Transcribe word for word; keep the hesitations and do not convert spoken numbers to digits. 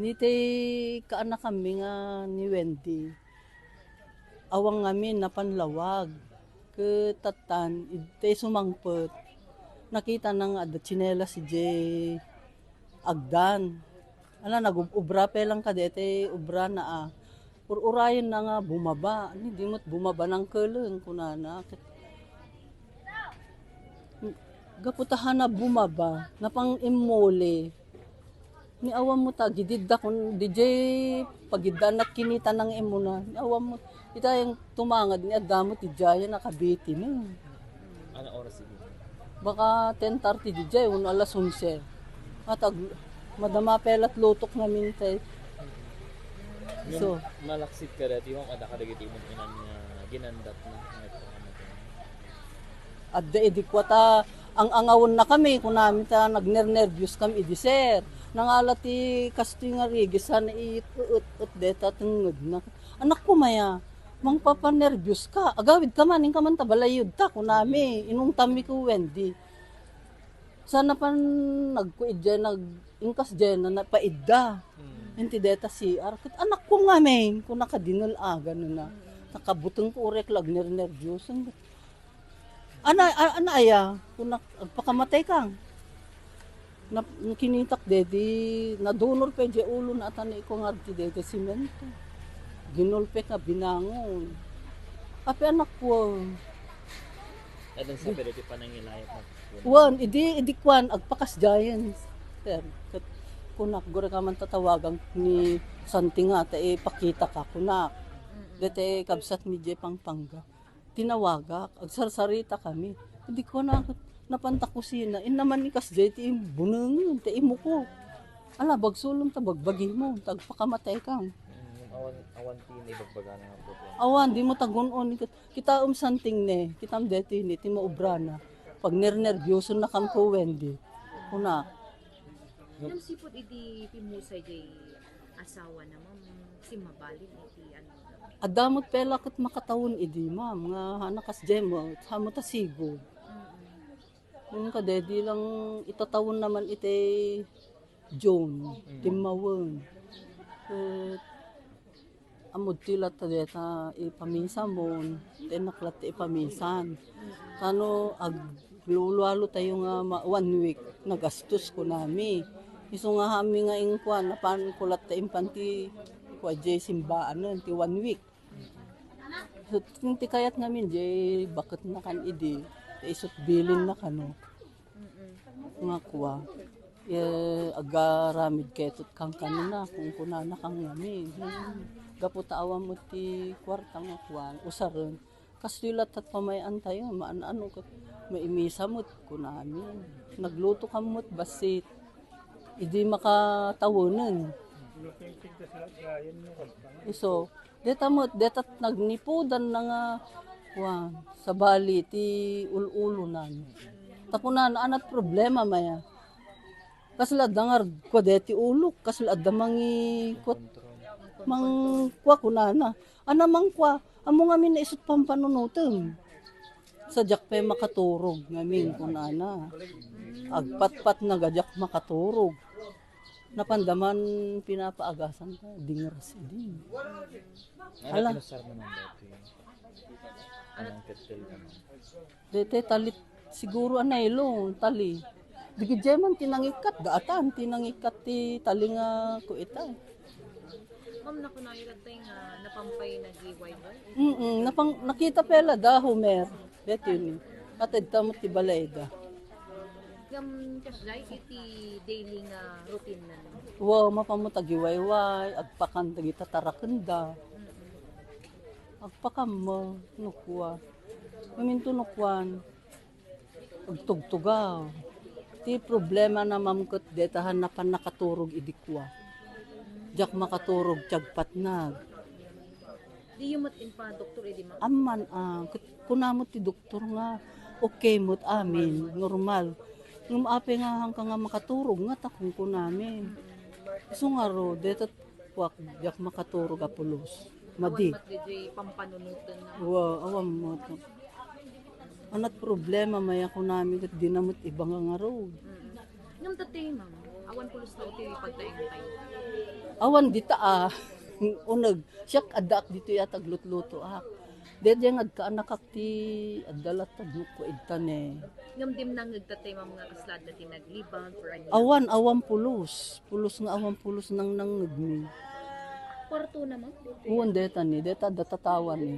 Nitay kaanakanmi nga ni Wendy, awan ngamin napan lawag. Ket tattan, itay sumangpet, nakitana nga adda tsinelas idiay agdan. Ala, nagub-, obra pay lang kadetay obrana a. Ur-urayenna nga bumaba. Ni di met bumaba nangkeleng, kunana. Ket gapu ta hana bumaba, napang-immuli. Ni awan mo ta, gididda kun D J, pagidda anak kinita nang imuna. Ni awan mo, ita yung tumangad, ni adda mo ti jaya nakabiti na. Ano oras idi? Baka ten thirty D J, uno alas onse. At ag-, madama pelat lutok nga mintay. So, malaksid ka dati, ma'am, ada ka dagiti imong inan nga ginandat na, nga ipakamatay. Adda idi kuwata, ang-angawon na kami, kunami ta nagnernerbios kami idi, sir. Nangala ti kastoy nga rigis, sana iut-ut deta tengngedna. Anak ko, maya, mangpapanerbios ka. Agawid ka man, inka man ta balayod ta, kunami. Inungtammi ko, Wendy. Sana pan nagkuid diay, nag-, ingkas diay na napaidda. Mm. Inti deta C R. Ket anak ko ngamin, kuna kadinel aga na na. Mm. Nakabuteng ko urek lagner nerbios. Ana, a-, ana aya, kuna agpakamatay kang. Na, kinitak dedi, nadunor pa diay ulo na atan iko nga agti dedi semento. Ginulpek nga binangon. Api anak ko. Adun sa pwede ti panangilayat na. Wan, idi, idi kuan, agpakas giants. Ter, ket kunak, gura ka man tatawagan ni Santi nga, ta ipakita ka, kunak. Mm-mm. Dete kabsat mi diay Pampanga. Tinawagak, agsarsarita kami. Idi kuan, napan ta kusina, inna man ni kas diay ti bunengen, ti imuko. Ala, bagsulon ta bagbagi mo, ta agpakamatay ka. Mm, awan, awan ti naibagbagana nga problema. Awan, di mo tagun-on. Kitaem Santing ne, kitaem deti ne, ti maobrana. Pagnernerbiosonnakam ko, Wendy. Kuna. Ngem sipud idi pimmusay diay asawana, ma'am, simmabalin iti ano? Adda met pay la ket makatawen idi, ma'am, nga hana kas diay met, hamo ta sigud. Mm-mm. Ngem kadedi lang itatawen naman iti June, mm, timmawen. Ket ammod ti latta deta ipamisamon, ti innak latta ipamisan. Tano aglulualo tayo nga ma-, one week, nagastos kunami. Isu nga hami nga inkuan, napan ko latta impan ti kua diay simbaanen, ti one week. So, ti kayat ngamin, diay baketnakan idi, ti isut bilinna kano. Mm-mm. Nga kua, eh, agaramid kayto kankano na, kunkunana kan ngamin. Gapu ta awan met ti kuarta nga kua, usaren. Kastoy latta ti pamay-antayo, maan-ano ket maimisa met, kunami. Nagluto kan met bassit. Idi makatawenen. Isu, deta met, deta nagnipudanna nga, kuan, sabali ti ul-ulonan. Ta kunana, anat problema maya. Kasla adda nga kua deti ulok, kasla adda mangikut-, mangkua kunana. Ana mangkua, ammo ngamin na isut pampanunotem. Sa diak pay makaturog ngamin, kunana. Agpatpat na ga diak makaturog. Napanda man pinapaagasan ta, dingras idi. Ano, ala, pinasar naman dati? Anong kettel naman? Dete talit siguro a nylon, tali. Digidjay man ti nangikkat, gaatan ti nangikkat ti tali nga kuita. Ma'am, nakunayo lattay nga napampay nagiwayway? Mm, napang-, nakita pay la da, Homer. Deti ni. At adda met ti balayda. Ngem kasdiay iti daily nga routine na, no? Wow, mapammo tagiwayway, agpakan dagita tarakenda. Mm-mm. Agpakammo, no kua. Maminto no kuan. Agtugtugaw. Ti problema na, ma'am, ket deta han napan nakaturog idi kua. Diak makaturog ti agpatnag. Diyo met impa doktor idi, ma'am? Amman, ah, ket kuna met ti doktor nga okay met amin, normal. Ngem apay nga hanka nga makaturog nga ta kunkunami. Isu ngarud, deta kuak, diak makaturog a pulos. Madi. Awan met daydiay pampanunoten na. Wa, awan met. Anat problema, maya kunami ket dina met iba nga ngarud. Mm. Ngem tatay, ma'am, awan pulos na ti pagtaengtayo. Awan dita a. Uneg, siak addaak ditoy a taglutlutoak. Daydiay nga agkaanakak ti adda latta nukko idta ne. Ngem dim nangngeg tatay, ma'am, nga kasla adda ti naglibag or ania? Awan, awan pulos. Pulos nga awan pulos nang nangngegmi. Kwarto na, ma'am? Uwan deta ni, deta adda tatawan ni.